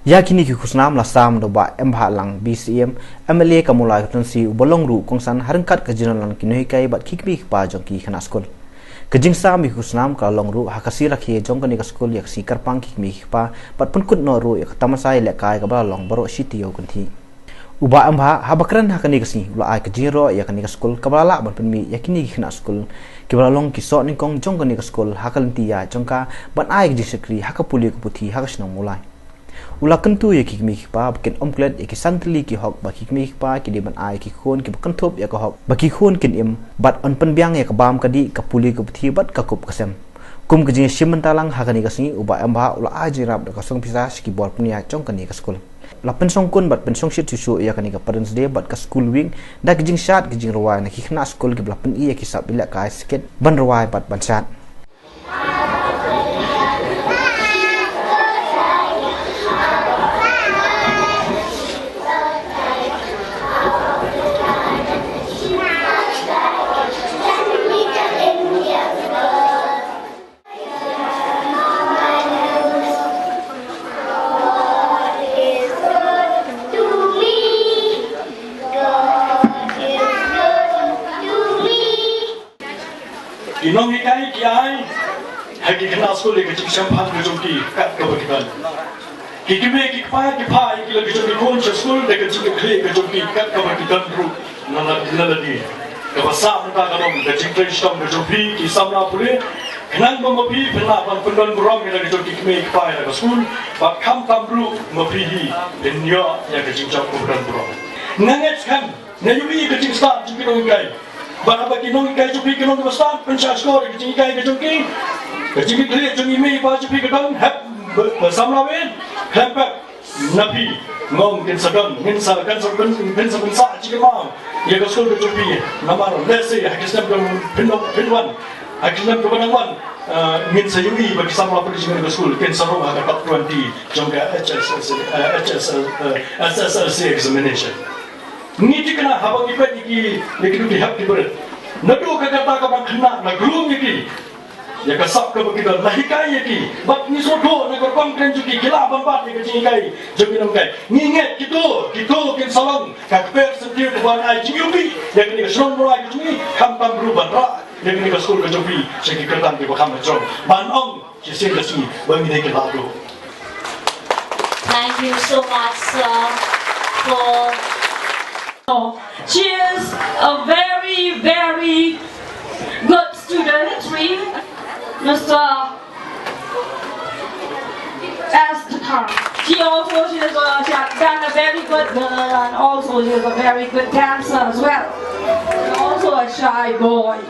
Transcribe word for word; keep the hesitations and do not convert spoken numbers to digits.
Ïa kine ki khusnam la sam da u Bah Embhah Lang, B C M, M L A ka Mawlai Constituency, uba long ruh u kongsan ha ryngkat ka jingïalang ki nonghikai bad ki kmie ki kpa jong ki khynnah skul. Ka jingsam ïa ki khusnam ka la long ruh ha ka sngi rakhe jong kane ka skul ïa ka sngi kyrpang ki kmie ki kpa bad pynkut noh ruh ïa ka tamasa ïalehkai kaba la long baroh shi taïew kynthih. U Bah Embhah haba kren ha kane ka sngi u la ai ka jingïaroh ïa kane ka skul kaba la lah ban pynmih ïa kine ki khynnah skul kiba la long ki soh nyngkong jong kane ka skul ha ka lynti ïaid jong ka ban ai ka jingshakri ha ka pule ka puthi ha ka shnong Mawlai. U la kyntu ïa ki kmie ki kpa ba kin ym klet ïa ki san tylli ki hok ba ki kmie ki kpa ki dei ban ai ïa ki khun kiba kynthup ïa ka hok ba ki khun kin im bad yn pynbiang ïa ka bam ka dih, ka pule ka puthi bad ka kup ka sem. Kum ka jingïashim bynta lang ha kane ka sngi, u Bah Embhah u la ai jingïarap da ka song pisa sha ki bor pynïaid jong kane ka skul. La pynshongkun bad pynshongshit shuh shuh ïa kane ka Parents' Day bad ka School Week da ka jingshad ka jingrwai na ki khynnah skul kiba la pyni ïa ki sap ïalehkai skit ban rwai bad ban shad. Ki nonghikai ki ai ha ki khynnah skul ïa ka jingshemphang ka jong ki kat kaba ki don. Ki kmie ki kpa ki phah ïa ki la ki jong ki khun sha skul da ka jingkitkhlieh ka jong ki kat kaba ki don ruh na la, na lade. Kaba sah mynta ka long ka jingtrei shitom ka jong phi ki samla pule, khnang ba ma phi phin lah ban pyndon burom ïa la ki jong ki kmie ki kpa ïa la ka skul, bad khamtam ruh ma phi hi phin ïoh ïa ka jingjop kaba don burom. Nga ngeit skhem Nga ïohi ka jingstad jong ki nonghikai. Bad haba ki nonghikai jong phi ki long kiba stad, pynshah shkor ïa ka jinghikai ka jong ki, ka jingkitkhlieh jong i mei i pa jong phi ka dang hep ba, ba samla wei, hep ba na phi. Ngong kin sa don, ngin sa, kan sa pyn, kin sa pynsah jingkynmaw ïa ka skul ka jong phi. Namar lehse ha ki snem ka phin, phin wan, ha ki snem kaba nang wan, eh, ngin sa ïohi ba ki samla pule jong ngi ka skul kin sa rung ha ka top twenty jong ka H S S, eh, H S S, eh, S S L C examination. Ngi thikna haba ngi peit ïa ki, ïa kito ki hep ki barit. Naduh ka kata kaba khynnah la groom ïa ki. Ïa ka sap kaba ki don la hikai ïa ki. Bad ngi sngewthuh na ka rukom kren jong ki ki lah ban bat ïa ka jinghikai jong ki nonghikai. Ngi ngeit kito, kito kin sa long ka kper syntiew kaban ai jingïohi ïa kane ka shnong Mawlai ka jong ngi, khamtam ruh ban rah ïa kane ka skul ka jong phi sha ki kyrdan kiba kham ba jrong. Ban ong Shisien ka sngi ba ngi dei ki la duh. Thank you so much, sir, for. She is a very, very good student, we, Mister Esther. She also, she is a, she has done a very good girl, and also she is a very good dancer as well. And also a shy boy.